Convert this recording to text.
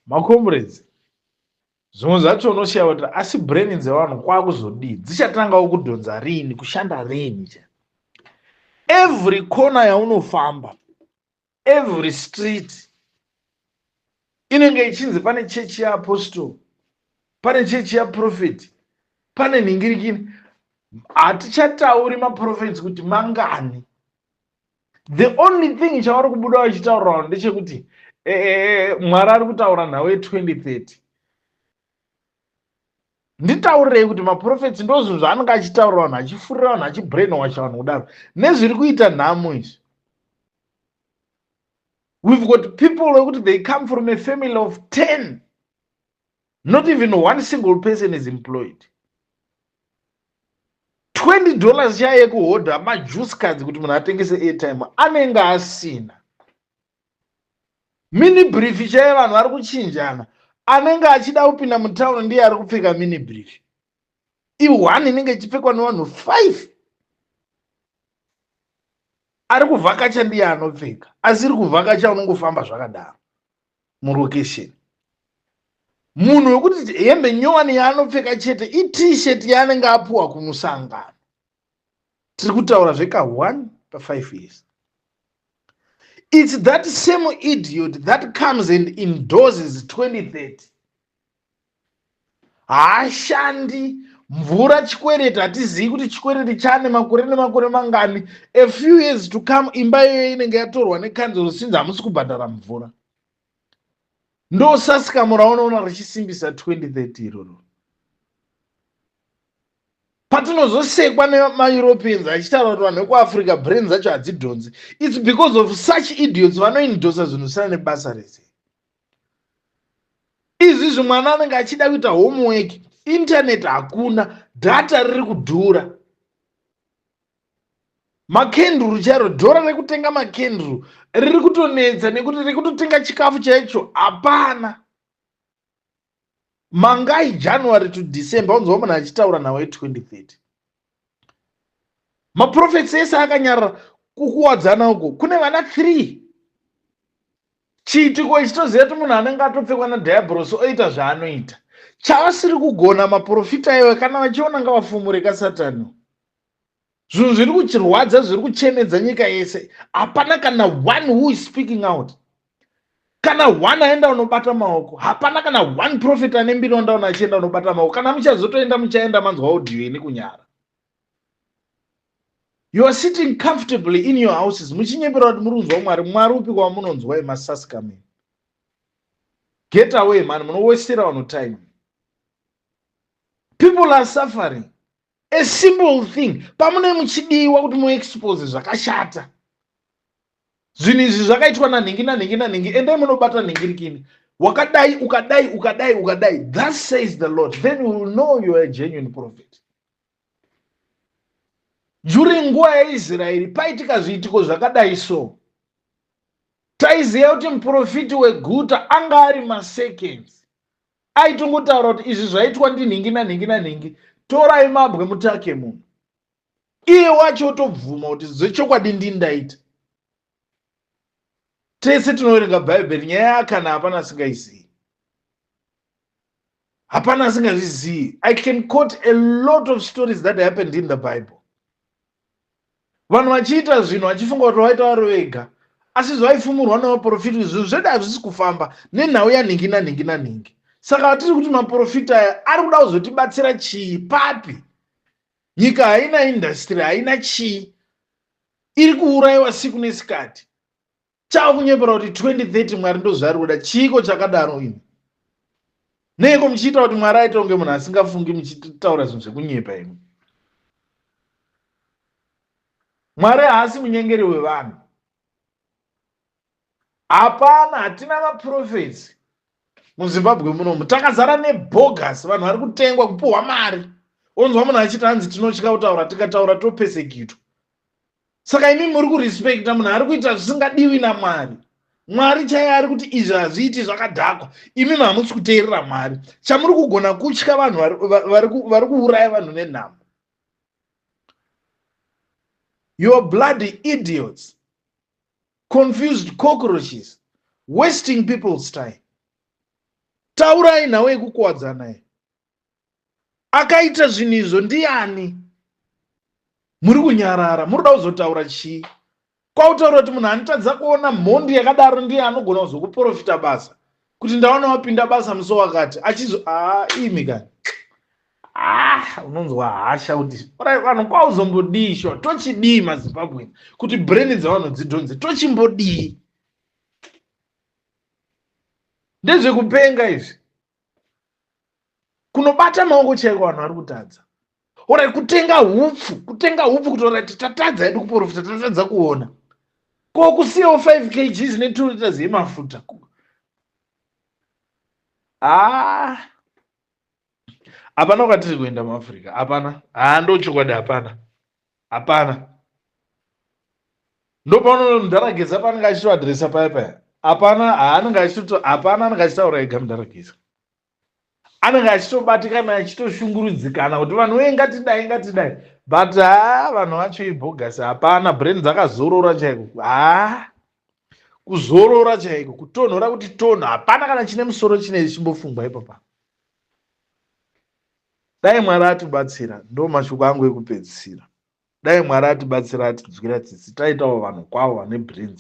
Macomrades, zvimwe zvacho unoshiya kuti asi brain dzevanhu kwakuzodii, dzichatangawo kudhonza rini, kushanda rini? Every corner yaunofamba, every street inenge ichinzi pane chechi yeapostle, pane chechi yaprofeti, pane nhingirikini. Hatichatauri maprofets kuti mangani. The only thing chavari kubuda vachitaurira vanhu ndechekuti Mwari ari kutaura nhau ye2030. Nditaurirei kuti maprofets ndo zvinhu zvaanenge achitaurira vanhu, achifurira vanhu, achibrainwasha vanhu kudaro nezviri kuita nhamo izvi. We've got people wekuti they come from a family of 10, not even one single person is employed. $20 chaiye yekuhodha majuice cards kuti munhu atengese airtime anenge asina. Mini brief chaiye vanhu vari kuchinjana. Anenge achida kupinda mutauni ndiye ari kupfeka mini brief i1 inenge ichipfekwa nevanhu 5. Ari kuvhakacha ndiye anopfeka, asiri kuvhakacha unongofamba zvakadaro mulocation. Munhu wekuti hembe nyowani yaanopfeka chete iT-shirt yaanenge apuwa kumusangano. Tiri kutaura zveka 1 pa5 years. It's that same idiot that comes and endorses 2030. Haashandi, mvura chikwereti, hatizivi kuti chikwereti chane makore nemakore mangani. A few years to come, imba iyoyo inenge yatorwa nekanzuro sinzi hamusi kubhadhara mvura. Ndo sasikamu raunoona richisimbisa 2030 iroro. Patinozosekwa nemaEuropeans achitaura kuti vanhu vekuAfrica brain dzacho hadzidhonzi, it's because of such idiots vanoendorsa zvinhu zvisina nebasa rese izvizvi. Mwana anenge achida kuita homework, internet hakuna, data riri kudhura, makenduru chairo, dhora rekutenga makenduru riri kutonetsa nekuti rekutotenga chikafu chaicho hapana. Mangai January to December unzwa munhu achitaura nhau ye2030. Maprofets ese akanyarara. Kukuwadzana uko kune vana 3, chiitiko ichitoziva kuti munhu anenge atopfekwa nadhiabhorosi oita zvaanoita. Chavasiri kugona maprofita iwe, kana vachiona ngavafumure kasatani. Zvinhu zviri kuchirwadza, zviri kuchemedza nyika yese, hapana kana one who is speaking out, kana one aenda unobata maoko. Hapana kana one prophet ane mbiri wandaona achienda unobata maoko. Kana muchazotoenda, muchaenda manzwa audio ini kunyara. You are sitting comfortably in your houses muchinyepera kuti muri kunzwa Mwari. Mwari upi kwamunonzwa emasasikamen? Get away, man. Munowestera vanhu time. People are suffering. A simple thing, pamune muchidiwa kuti muexpose zvakashata, zvinhu izvi zvakaitwa nanhingi nanhingi nanhingi, endai munobata nhingirikini wakadai, ukadai, ukadai, ukadai, thus says the Lord, then you will know you are a genuine prophet. During nguva yaIsraeri paitika zviitiko zvakadai, so taiziva kuti muprofiti weguta anga ari maseconds aitongotaura kuti izvi zvaitwa ndinhingi nanhingi nanhingi, torai mabwe mutake munhu. Iye wacho otobvuma kuti zvechokwadi ndindaita. Tese tinoverenga Bhaibheri, nyaya yakana hapana asingaizivi, hapana asingazvizivi. I can quote a lot of stories that happened in the Bible, vanhu vachiita zvinhu vachifunga kuti vaita vari vega, asi zvaifumurwa navaprofiti. Zvinhu zvedu hazvisi kufamba nenhau yanhingi nanhingi nanhingi. Saka hatiri kuti maprofita aya ari kuda kuzotibatsira chii papi? Nyika haina industry, haina chii, iri kuurayiwa siku nesikati. Chava kunyepera kuti 2030 Mwari ndo zvaari kuda. Chiiko chakadaro imi? Neiko muchiita kuti Mwari aite kunge munhu asingafungi, muchitaura zvinhu zvekunyepa imi? Mwari haasi munyengeri wevanhu. Hapana, hatina maprofets muZimbabwe munomu. Takazara nebogus, vanhu vari kutengwa, kupuhwa mari. Onzwa munhu achiti hanzi tinotya kutaura, tikataura topesekitwa. Saka imi muri kurespekta munhu ari kuita zvisingadiwi naMwari? Mwari chaiye ari kuti izvi hazviiti, zvakadhakwa. Imi hamusi kuteerera Mwari. Chamuri kugona kutya vanhu vari kuuraya vanhu nenhamo. Your bloody idiots, confused cockroaches, wasting people's time. Taurai nhau yekukuwadzana iyi. Akaita zvinhu izvo ndiani? Muri kunyarara, muri kuda kuzotaura chii? Kwautaura kuti munhu anotadza kuona mhondi yakadaro ndiye anogona kuzokuprofita basa kuti ndaona wapinda basa musi wakati achizo aa imi kani. Ah, unonzwa hasha kuti vanhu kwauzombodii shuwa, tochidii maZimbabwean kuti brain dzavanhu dzidhonze, tochimbodii? Ndezvekupenga izvi. Kunobata maoko chaiko vanhu vari kutadza. Orai kutenga hupfu, kutenga hupfu kuti orai tatadza hedu kuprofita, tatadza kuona. Ko kusiyawo 5 kgs ne 2 liters yemafuta. Ah. Hapana kwatiri kuenda muAfrica, hapana. Haa, ndochokwadi, hapana. Hapana. Ndopaunoona Mudharageza paanenge achitoadhiresa paya paya. Hapana, haanenge achito hapana anenge achitaura ega Mudharageza. Anenge achitobatikana achitoshungurudzikana kuti vanhu wee ngatidai ngatidai. But haa vanhu vacho ibhogasi, hapana brain dzakazorora chaiko. Haa kuzorora chaiko, kutonhora kuti tonho, hapana kana chine musoro chine chimbofungwa ipapa. Dai Mwari atibatsira, ndo mashoko angu ekupedzisira. Dai Mwari atibatsira atinzwira tsitsi, taitawo vanhu kwavo vane brains.